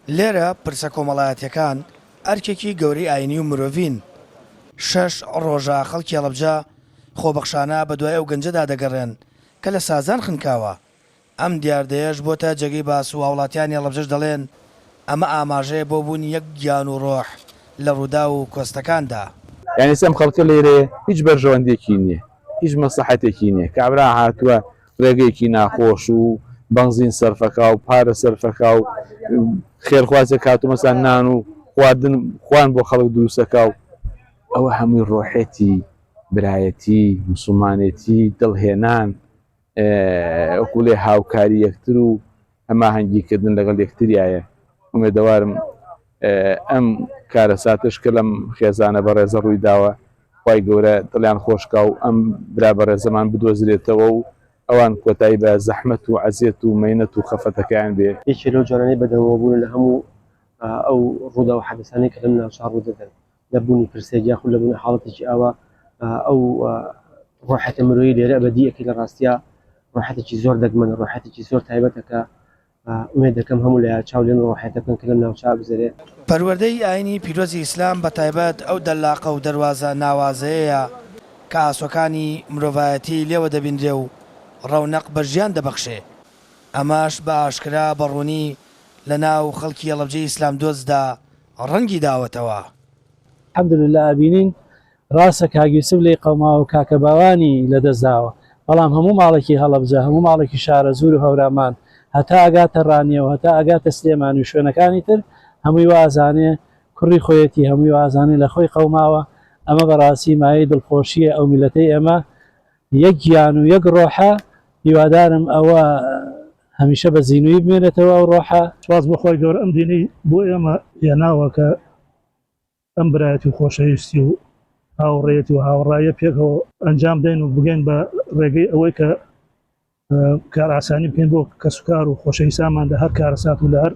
لێرە پرسە کۆمەڵایەتیەکان ئەرکێکی گەورەی ئاینی و مرۆڤین. شەش ڕۆژە خەڵکی هەڵەبجە خۆبەخشانە بەدوای ئەو گەنجەدا دەگەڕێن کە لە سازان خنکاوە. ئەم دیاردەیەش بۆتە جێگەی باس و هاوڵاتیانی هەڵەبجەش دەڵێن ئەمە ئاماژەیە بۆ بوونی یەک گیان و ڕۆح لە ڕووداو و کۆستەکاندا. یانی ئێستا ئەم خەڵکە لێرەیە هیچ بەرژەوەندیەکی نیە هیچ مەسڵەحەتێکی نیە کابرا هاتووە ڕێگەیەکی ناخۆش و بەنزین سەرفەکا و پارە سەرفەکا و خێرخوازێک هاتوو مەسان نان و خواردن خوان بۆ خەڵک دروستەکا و ئەوە هەمووی ڕۆحێتی برایەتی مسوڵمانێتی دڵهێنان وەکو بڵێ هاوکاری یەکتر و هەماهەنگی کردن لەگەڵ یەکتریایە ئومێدەوارم ئەم کارەساتەش کە لەم خێزانە بەڕێزە ڕووی داوە خوای گەورە دڵیان خۆشکا و ئەم برا بەڕێزەمان بدۆزرێتەوە و ئەوان کۆتایی بە زەحمەت و عەزێت و مەینەت و خەفەتەکەیان بێ. یەکێ لەو جۆرانەی بەدەمەوەبوونە لە هەموو ئەو ڕووداو و حەدەسانەی کە لەم ناوچە ڕوودەدەن. لە بوونی پرسێک یاخود لە بوونی حاڵەتێکی ئاوا ئەو ڕۆحەتە مرۆیی لێرە بەدی ئەکەی لە ڕاستیا ڕۆحەتێکی زۆر دەگمەنە ڕۆحەتێکی زۆر تایبەتە کە ئومێد دەکەم هەموو لایە چاو لەم ڕۆحەتە بکەن کە لەم ناوچە بگوزەرێ. پەروەردەی ئاینی پیرۆزی ئیسلام بە تایبەت ئەو دەلاقە و دەروازە ناوازەیەیە کە ئاسۆکانی مرۆڤایەتی لێوە دەبینرێ و ڕەونەق بە ژیان دەبەخشێ. ئەمەش بە ئاشکرا بە ڕوونی لە ناو خەڵکی هەڵەبجەی ئیسلامدۆستدا ڕەنگی داوەتەوە. الحمدللە ئەبینین ڕاستە کاک یوسف لێی قەوماوە و کاکە باوانی لەدەست داوە بەڵام هەموو ماڵێکی هەڵەبجە هەموو ماڵێکی شارەزوور و هەورامان هەتا ئەگاتە ڕانیە و هەتا ئەگاتە سلێمانی و شوێنەکانی تر هەمووی وا ئەزانێ کوڕی خۆیەتی هەمووی وا ئەزانێ لە خۆی قەوماوە ئەمە بەڕاستی مایەی دڵخۆشیە ئەو میللەتەی ئێمە یەک گیان و یەک ڕۆحە هیوادارم ئەوە هەمیشە بە زینوویی بمێنێتەوە ئەو ڕۆحە. سوپاس بۆ خوای گەورە ئەم دینەی بۆ ئێمە هێناوە کە ئەم برایەتی و خۆشەویستی و هاوڕێیەتی و هاوڕاییە پێکەوە ئەنجام بدەین و بگەین بە ڕێگەی ئەوەی کە کارئاسانی بکەین بۆ کەسوکار و خۆشەویستانمان لە هەر کارەسات و لە هەر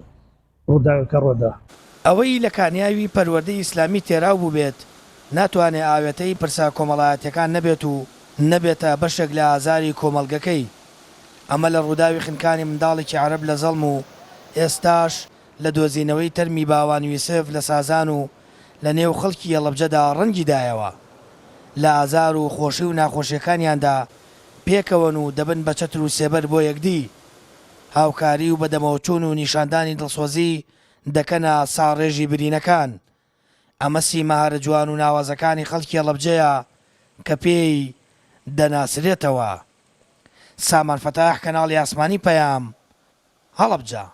ڕووداوێک کە ڕوودا. ئەوەی لە کانیاوی پەروەردەی ئیسلامی تێراو بووبێت، ناتوانێ ئاوێتەی پرسە کۆمەڵایەتیەکان نەبێت و نەبێتە بەشێک لە ئازاری کۆمەڵگەکەی. ئەمە لە ڕووداوی خنکانی منداڵێکی عەرەب لە زەڵم و ئێستاش لە دۆزینەوەی تەرمی باوان یوسف لە سازان و لە نێو خەڵکی هەڵەبجەدا ڕەنگی دایەوە. لە ئازار و خۆشی و ناخۆشیەکانیاندا پێکەوەن و دەبن بە چەتر و سێبەر بۆ یەکدی. هاوکاری و بەدەمەوەچوون و نیشاندانی دڵسۆزی دەکەنە ساڕێژی برینەکان. ئەمە سیما هەرە جوان و ناوازەکانی خەڵکی هەڵەبجەیە کە پێی دەناسرێتەوە. سامان فەتاح، کەناڵی ئاسمانی پەیام، هەڵەبجە.